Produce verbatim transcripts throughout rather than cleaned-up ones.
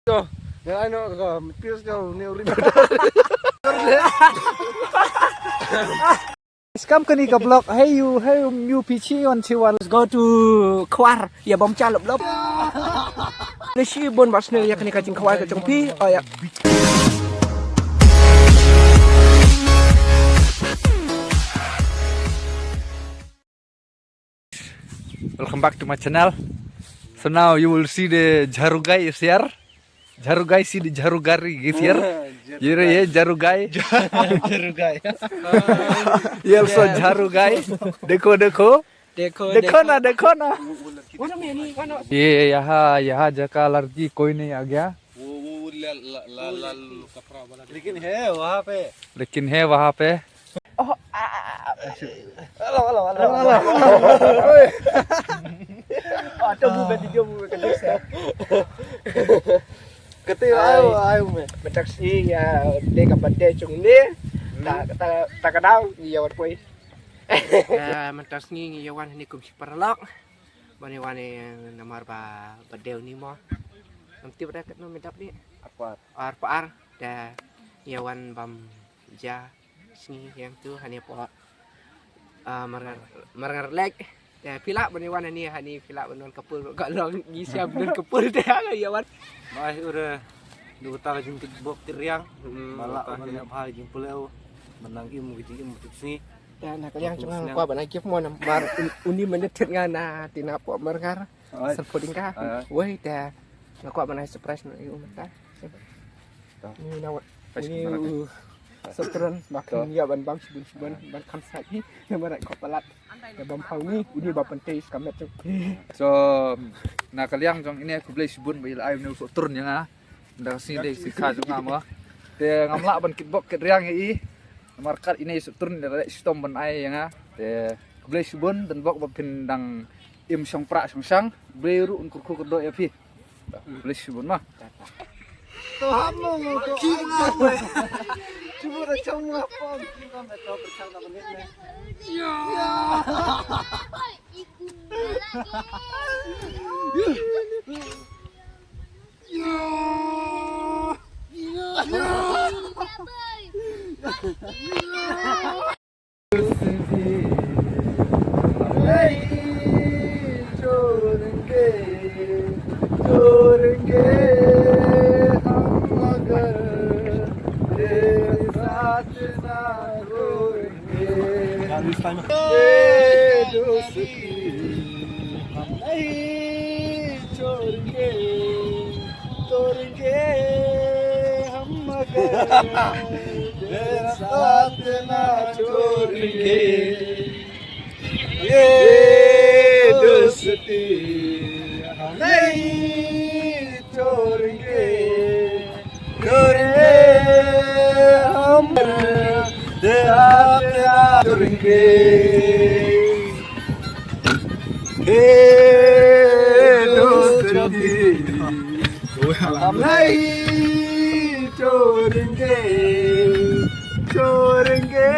Yo, ne ai no ka pis ka ne uri. Skam kani ka blog, hey you, hey you P G one T one. Let's go to Khwar. Ya bam chalop lop. Ni shi bon bas ne ya kani ka jing Khwar ka jong pi. Oh ya. Welcome back to my channel. So now you will see the Jharu guy is here. Jharu guy, see the Jharu guy is here. Ye rahe ye Jharu guy. Jharu guy. Ye also Jharu guy. Dekho, dekho. Dekho, dekho na, dekho na. Ye yaha, yaha jaka ladki koi nahi aa gaya. वो वो वो लाल लाल लाल कपड़ा वाला. लेकिन है वहाँ पे. लेकिन है वहाँ पे. Oh, ah, ah, ah. Hello, hello, hello, hello. Ah, to bu ka video bu ka desa. Kata ayo ayo me. Mynta sngi ïa dei ka birthday jong ne. Ta ta ta ka dang ïa wat poi. Mynta sngi ïa wan ni kum shi paralok. Bani wan ni namar ba birthday ni mo. Nanti pada kat no medap ni. Apa? Ar pa ar da ïa wan bam ja sngi yang tu hani po. Ah, mar mar lek. Ya pila bani wan hani hani pila bani wan kapul ka long ngi siap bani kapul te ha ya wan. Mai ure du ta ka jingkit bok kit riang. Mala ban ya bha jingpuleu. Menang im ki jing im tu sngi. Ya na ka liang chung kwa bana kip mo na mar uni menetet nga na tina po mar ngar. Serpoding ka. Wei te. Nga kwa bana surprise na yu mata. Ni na wat. Ni u sotron mak ya ban bam shibun shibun ban kam sa ni. Na mara ko palat. Ya bam pau ni uni ba pente is kamet tu. So na ka liang jong ine khublei shibun ba ila ai ni u sotron ya nga. Nda si dei si kha jong nga mo. Te ngam lah ban kit bok kit riang ya i. Namar kat ine i sotron da leh shitom ban ai ya nga. Te khublei shibun dan bok ba phin dang im shong pra shong shang. Khublei ruh un kurkhu kyrdoh ya phi. Khublei shibun ma. To ham mo to ki ma. Chubu da chong ma pom ki ma me to perchang da menit me. Ya. ये दोस्ती हम नहीं छोड़ेंगे, तोड़ेंगे हम मगर तेरा साथ ना छोड़ेंगे। ये दोस्ती हम नहीं छोड़ेंगे, छोड़ेंगे हम तेरा, तेरा छोड़ेंगे। हे दोस्ती हम नहीं छोड़ेंगे, छोड़ेंगे।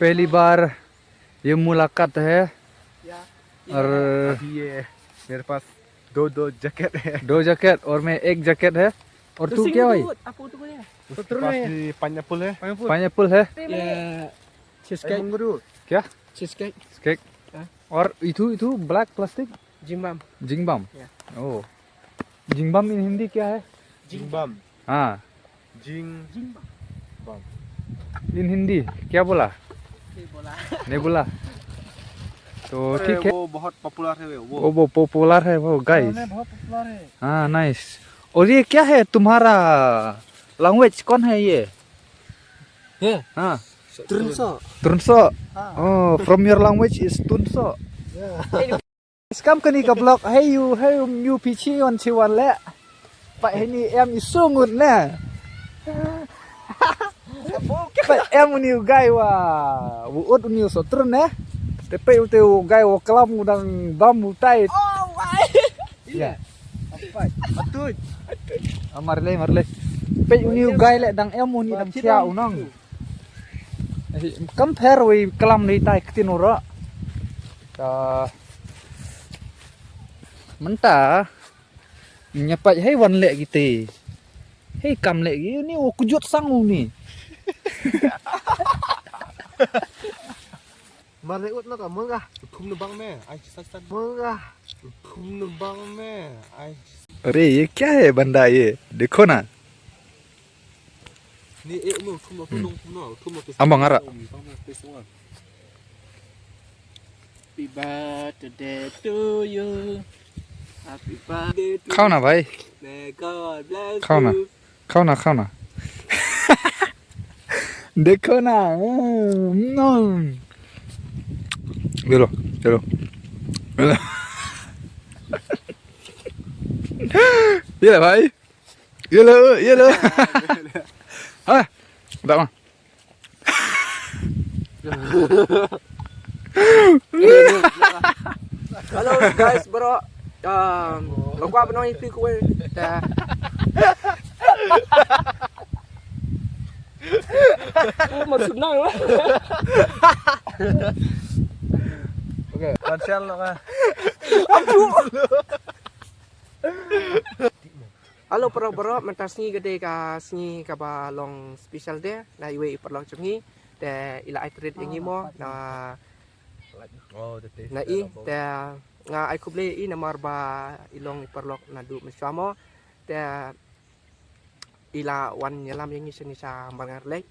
पहली बार ये मुलाकात है। और अभी ये मेरे पास दो दो जैकेट है। दो जैकेट और मैं एक जैकेट है। और तू क्या भाई? Apa tu kau ya? उसके पास भी पाइनएप्पल है। पाइनएप्पल है। Cheesecake. Anguru. क्या? Cheesecake. Cheesecake. और इथु इथु black plastic? Jingbam. Jingbam? Oh. Jingbam in Hindi क्या है? Jingbam. हाँ। Jingbam. In Hindi क्या बोला? नहीं बोला। नहीं बोला। तो ठीक है। वो बहुत पॉपुलर है वो। वो वो पॉपुलर है वो गाइस। बहुत पॉपुलर है। हाँ नाइस। और ये क्या है तुम्हारा लैंग्वेज कौन है ये? ये? हाँ। Trunso. Trunso. Oh, from your language is Tunso. Skam kani ka blog hey you hey you P G one T one le. Pa hini em i sungut ne. Pa em uni u gai wa u ut uni u sotrun ne. Te peit u te u guy u klam u dang bam u tai. Oh, wai. Ila. Apai. Atut. Amar le, mar le. Peit u ni u guy le dang em u ni dang chia u nang. Kam pher wei klam ni tai ktin u ra. Ka. Mynta. Nya pait hei wan leh kite. Hei kam leh ki ni u kujut sang u ni. Mare ut na ka manga. Thum na bang me. Ai sa san. Manga. Thum na bang me. Ai. अरे ये क्या है बंदा ये? देखो ना. Ni e no thum no thum no thum no thum no. Amang ara. Happy birthday to you. Happy birthday to you. खाओ ना भाई. May God bless you. खाओ ना. खाओ ना, खाओ ना. देखो ना। हम्म, हम्म। ये लो, ये लो। ये लो। ये ले भाई। ये लो, ये लो। हाँ, dah mah. Hello guys, bro. Um, lo kwa benong iti kuwe. Ta. Ku maksud nang lah. Okay, cancel lo ka. Hello para bro, mynta sngi ka dei ka sngi kaba long special day na iwei i paralok jong ngi. Te i la ai treat ïa ngi mo na, na i te nga ai khublei ïa i namar ba i long i paralok naduh mynshuwa mo. Te i la wan ïalam ïa ngi shane sha Mawryngkneng.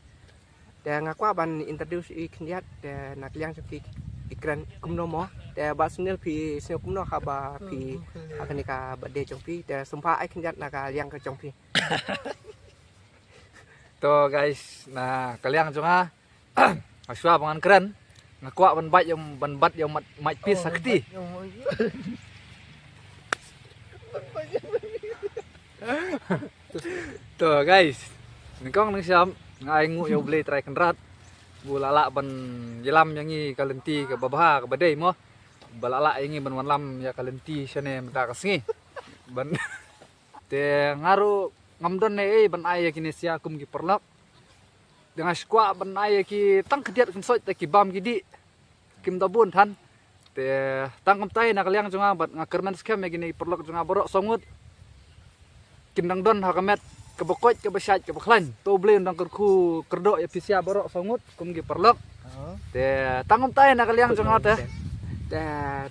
Te nga kwah ban introduce i khyndiat, te na ka liang jong phi i kren kumno mo. Te Bah Sunil phi sngew kumno haba phi ha kane ka birthday jong phi. Te sngewbha ai khyndiat na ka liang ka jong phi. To guys, na ka liang jong nga, nga shuwa ba ngan kren, nga kwah ban bat ïa, ban bat ïa u mouthpiece ha kti. To guys, nyngkong nyngsham nga ai nguh ïa U Blei Trai Kynrad ba u la lah ban ïalam ïa ngi ka lynti kaba bha kaba dei mo. Ba la lah ïa ngi ban wanlam ïa ka lynti shane mynta ka sngi. Ban te nga ruh ngam don ei ei ban ai ïa kine sha kum ki paralok. Te nga shu kwah ban ai ïa ki tang khyndiat khynsoit te ki bam ki dih. Kim da bun than. Te tang kumtai na ka liang jong nga bad nga kyrmen skhem ïa kine ki paralok jong nga baroh saw ngut. Kim dang don ha ka met kaba koit kaba shait kaba khlaiñ. To U Blei un dang kyrkhu kyrdoh ïa phi sha baroh saw ngut kum ki paralok. Te tang kumtai na ka liang jong nga te. Te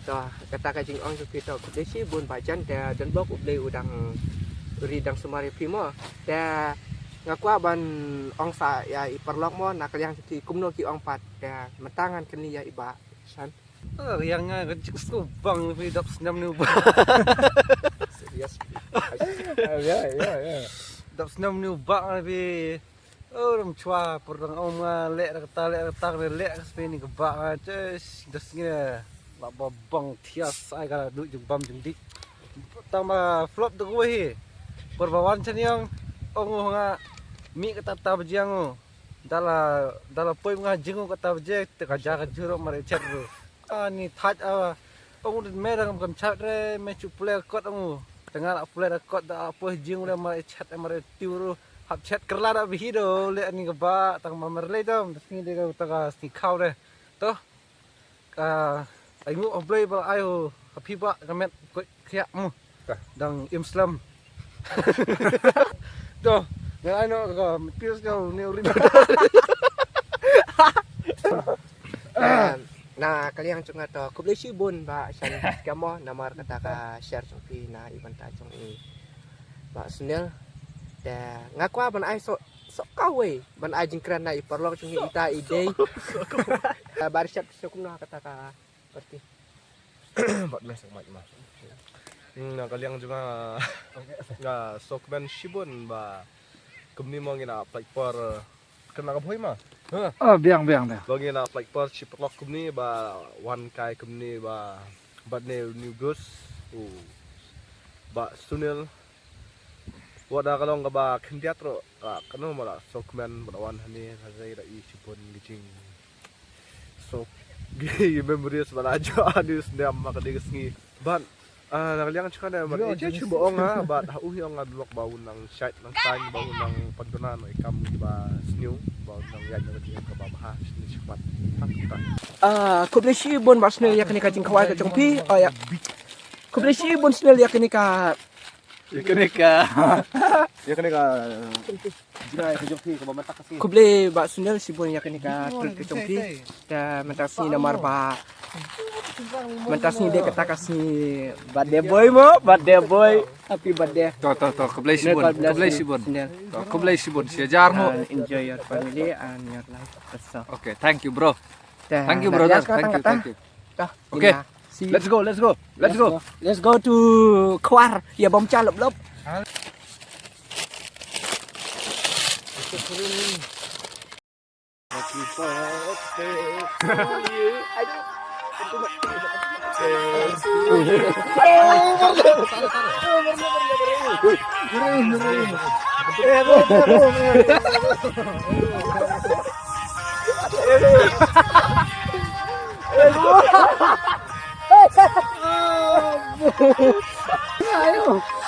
to kata ka jingong jong phi to khublei shibun Bah Jan, te don bok U Blei u dang ri dang sumar ïa phi mo. Te nga kwah ban ong sa ïa i paralok mo na ka liang jong phi kumno ki ong pat, te mynta ngan kylli ïa i Bah San. Riang nga ka jingsngewbang phi dap snem ni u Bah. Serious. Ya, ya, ya. Dap snem ni u Bah nga phi. Oh, ram chwa pur dang ong nga leh da kata leh da kata leh leh ka spe ni ka Bah nga. Ches das nge. La ba bang thias ai ka du jing bam jing dik. Tang ba flop da ku hi. Pur ba wan chen yang ong nga mi kata ta ba jiang. Dala dala poi nga jing kata ba je te ka ja ka juro mare chet ru. Ani thaj a ong dit me dang kam chat re me chu pule kot ong. Tengah la pule da kot da poi jing re mare chat mare tiu ru. Hap chat kerla da bihi do le ani ka Bah tang ma mer le dam sngi de ka ta ka sngi khau de. To ka ai ngu oblei ba ai ho ka phi Bah ka met ko khia mu. Dang im slem. To ngan ai no ka pils ka ne uri. Na ka liang jong nga to khublei shibun Bah San ka mo namar kata ka share jong phi na i bynta jong i Bah Sunil. Te nga kwah ban ai so so kawei ban ai jingkren na i paralok jong i ita i dei. Ba ri shat so kumno kata ka party. Bad me sok mai ma. Hmm, na ka liang jong nga nga sok men shibun ba kumni mo ngi na plai por kena ka bhoi ma. Ah, biang biang biang. Ba ngi na plai por shi paralok kumni ba wan kai kumni ba bad ne new goes. U Bah Sunil. Wat da ka long kaba khyndiat ruh ka kano ma la sok men ba la wan hani ka zai da i shibun ki jing sok Ki memories ba la jia ha une u snem ha kane ka sngi. Bad, ah, na ka liang jong nga ne, bad, eh, jia shu ba ong nga, bad ha u hi ong nga, lok ba u nang shait, nang shine, ba u nang pynduna noh ïa ki kam kiba sniew, ba u nang ïaid noh ïa ka jingim kaba bha, shane shakhmat. Ah, khublei shibun Bah Snell ïa kane ka jingkhawai ka jong phi. Oh, ïa. Khublei shibun Snell ïa kane ka, ïa kane ka, ïa kane ka, jingkhawai ka jong phi kaba mynta ka sngi. Khublei Bah Snell shibun ïa kane ka treat ka jong phi. Te mynta ka sngi namar ba mynta ka sngi dei kata ka sngi birthday boy mo, birthday boy. Happy birthday. To, to, to, khublei shibun, khublei shibun. To, khublei shibun. Shi hajar mo. And enjoy your family and your life also. Okay, thank you, bro. Thank you, brother. Thank you, thank you. Okay. Let's go, let's go, let's go. Let's go to Khwar. Ïa bam cha lop lop.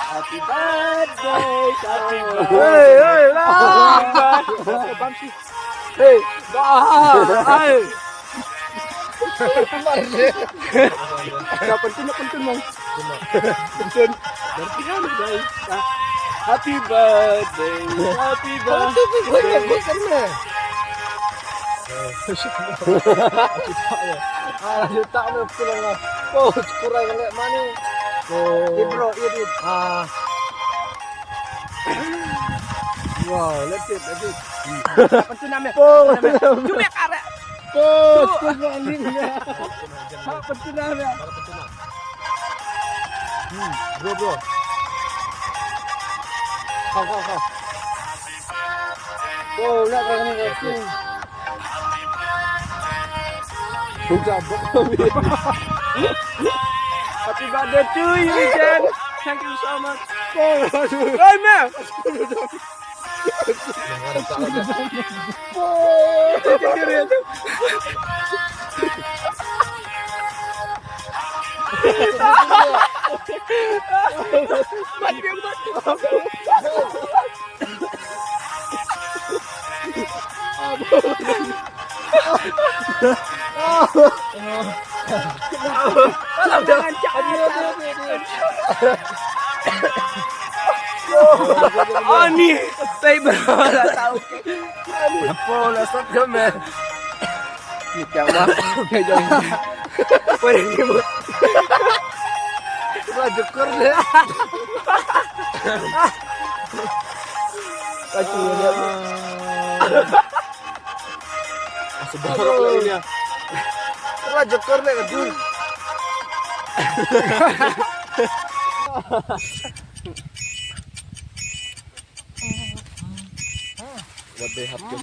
Happy birthday, happy birthday. Hey, hey, la. Hey, ba, ai. Dah penting, dah penting, bang. Penting. Berarti kan, guys. Ah. Happy birthday, happy birthday. Ah, letak ni, betul lah. Oh, kurang lek mani. Oh. Ni, bro, ini. Ah. Wow, let's it, let's it. Penting nama. Oh. Cuma karek. Oh, tu balik ya. Ha, penting nama. Hmm, bro, bro. Kau, kau, kau. Oh, nak kau ni, kau. Happy birthday to you, Jen. Thank you so much. Oh, aduh. Hey, man. Ani, tai bra la tau. Apa la sat kau, man? Ni kau mah, kau jom. Apa yang ni, Bu? Wah, jekur dia. Kau cuba dia. Sebarang lagi dia. Wah, jekur dia, kau. What they have to.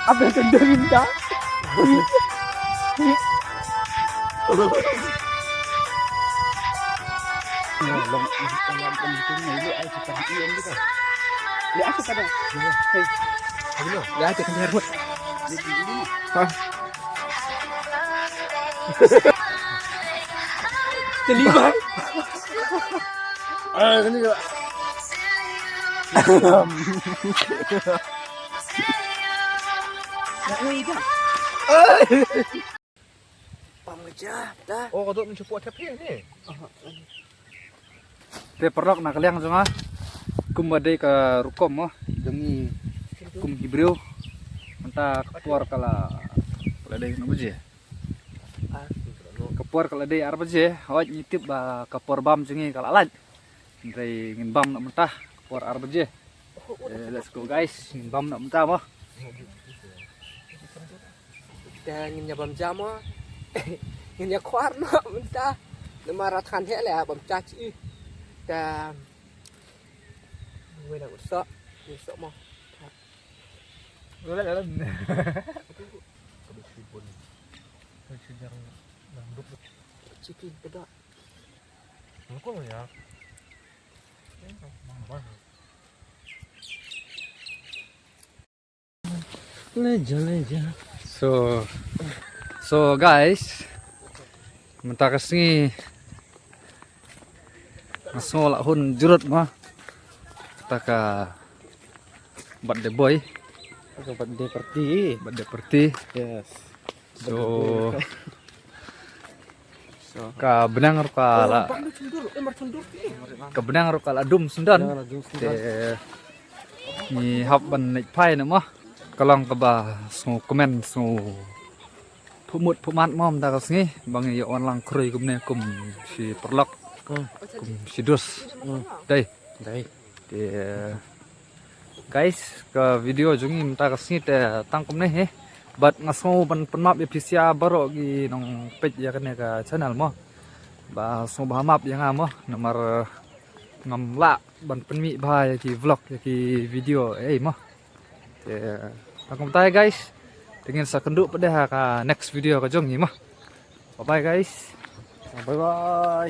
Apa yang kau minta? Terlibat. Ah, kena juga. Nak ni dah. Pam kerja dah. Oh, kau tu mencuba tapi ni. Te paralok, na ka liang jong nga, kumba dei ka rukom mo jong ngi kum ki briew. Mynta ka por ka la, ka la dei kano baje? Ka por ka la dei ar baje. Hooid, ngi tip ba ka por bam jong ngi ka la lait. Hynrei ngin bam noh mynta ka por ar baje. Eh, let's go, guys, ngin bam noh mynta mo. Te ngin ïa bam ja mo. Ngin ïa khwar noh mynta. Namar la than heh leh bam ja chi. Te wei na u soh, u soh mo. Chicken pedok. Leja, leja. So, so guys, mynta ka sngi nga sngew la hun jurut ma. Kata ka birthday boy. Ka birthday party. Birthday party. Yes. So, ka bneng ruh ka la, ka bneng ruh ka la dum syndon. Te ngi hap ban leit phai noh mo. Ka long kaba sngewkmen, sngewphuhmut phuhmat mo mynta ka sngi ba ngi ïoh wan lang khrui kumne kum shi paralok, kum shi dus. Dei. Dei. Te guys, ka video jong ngi mynta ka sngi te tang kumne hi. Bad nga sngew ban pynmap ïa phi sha baroh ki nongpeit ïa kane ka channel mo, ba sngewbha map ïa nga mo, namar ngam lah ban pynmih bha ïa ki vlog, ïa ki video ei mo. Te tang kumta guys, te ngin sa kynduh pat de ha ka next video ka jong ngi mo. Bye bye guys. Bye bye.